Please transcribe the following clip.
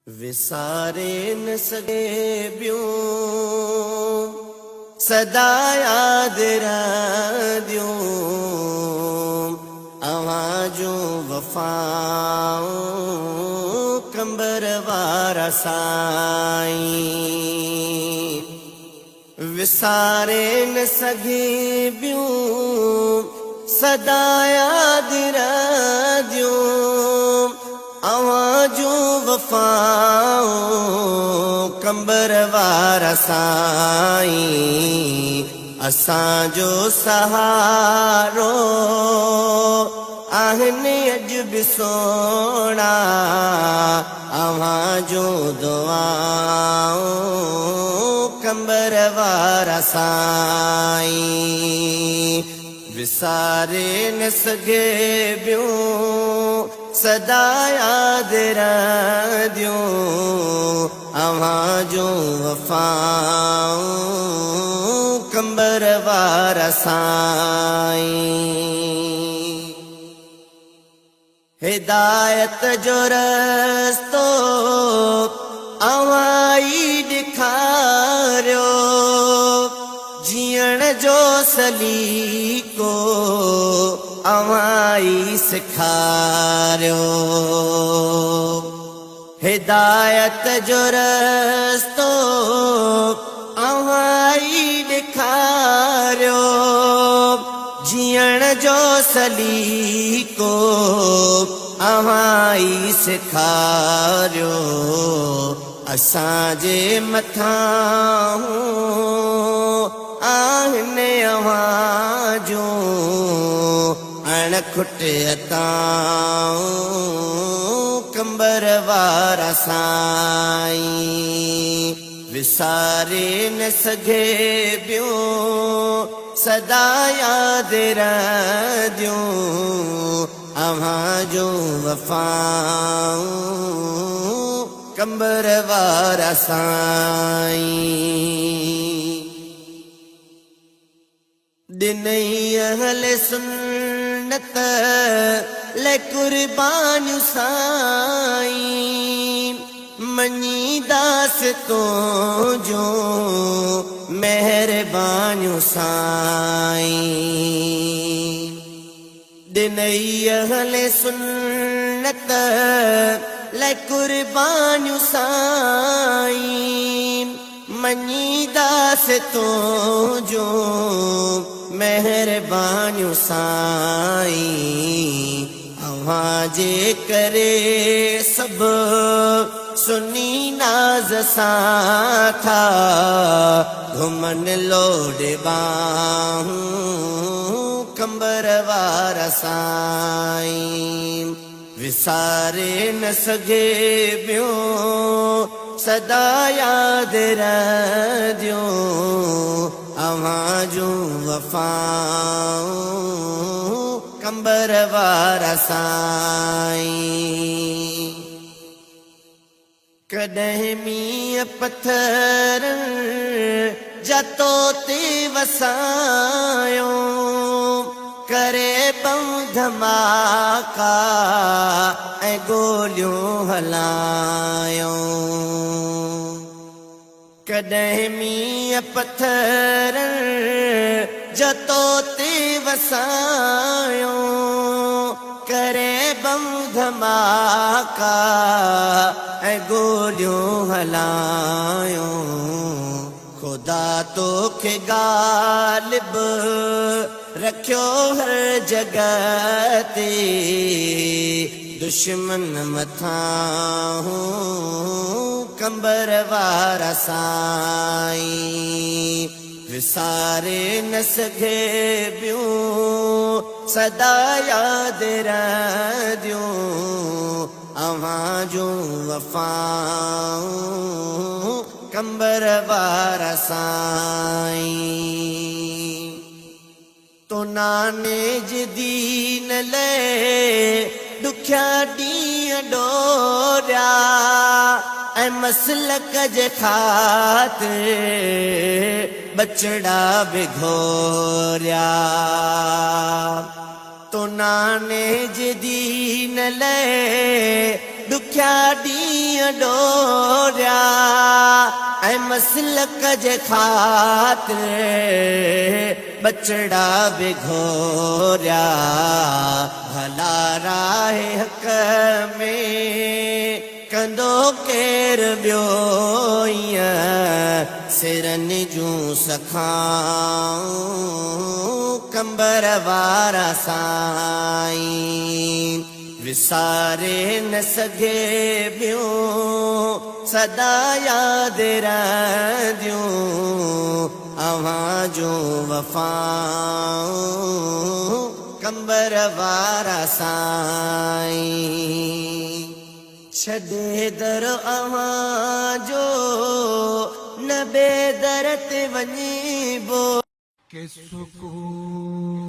وساري نه سگهي ٻيون، سدا ياد رهنديون اوهان جون وفائون قمبر وارا سائين. وساري نه سگهي ٻيون، سدا ياد رهنديون اوهان جون وفائون قمبر وارا سائين. اسان جو سهارو آهن اڄ به سهڻا اوهان جون دعائون قمبر وارا سائين. وساري نه سگهي ٻيون، سدا ياد رهنديون اوهان جون وفائون قمبر وارا سائين. هدايت جو رستو اوهان ئي ڏيکاريو، جيئڻ جو سليقو اوهان ئي سيکاريو. هدايت جو رستو اوهان ئي ڏيکاريو، جيئڻ جو سليقو اوهان ئي سيکاريو. اسان جي مٿان آهن اوهان جون اڻ کٽ عطائون قمبر وارا سائين. وساري نه سگهي ٻيون، سدا ياد رهنديون اوهان جون وفائون قمبر وارا سائين. ڏنئي اهل سنت لئه قربانيون سائين، مڃينداس تنهنجون مهربانيون سائين. ڏنئي اهل سنت لئه قربانيون سائين، مڃينداس تنهنجون مهربانيون سائين. اوهان جي ڪري سڀ سني ناز سان ٿا گهمن لوڏي ٻانهون قمبر وارا سائين. وساري نه سگهي ٻيون، سدا ياد رهنديون اوهان جون وفائون قمبر وارا سائين. ڪڏهن مينهن پٿر جا توتي وسايو، ڪري بم ڌماڪا ۽ گوليون هلايو. ڪڏهن مينهن پٿر جا توتي وسايو، ڪري بم ڌماڪا ۽ گوليون هلايو. خدا توکي غالب رکيو هر جڳهه تي، دشمن مٿان قمبر وارا سائين. وساري نه سگهي ٻيون، سدا ياد رهنديون اوهان جون وفائون قمبر وارا سائين. تو ناني جي دين لئه ڏکيا ڏينهن ڏوريا، ۽ مسلڪ جي خاطر ٻچڙا به گهوريا. تو ناني جي دين لئه ڏکيا ڏينهن ڏوريا ۽ مسلڪ جي خاطر ٻچڙا به گهوريا ڀلا راهه حق ۾ ڪندو ڪير ٻيو ائين سرن جون سکائون قمبر وارا سائين وساري نه سگهي ٻيون سدا ياد رهنديون اوهان جون وفائون قمبر وارا سائين. ڇڏي در اوهان جو نه ٻئي در تي وڃبو. ڪي سڪون.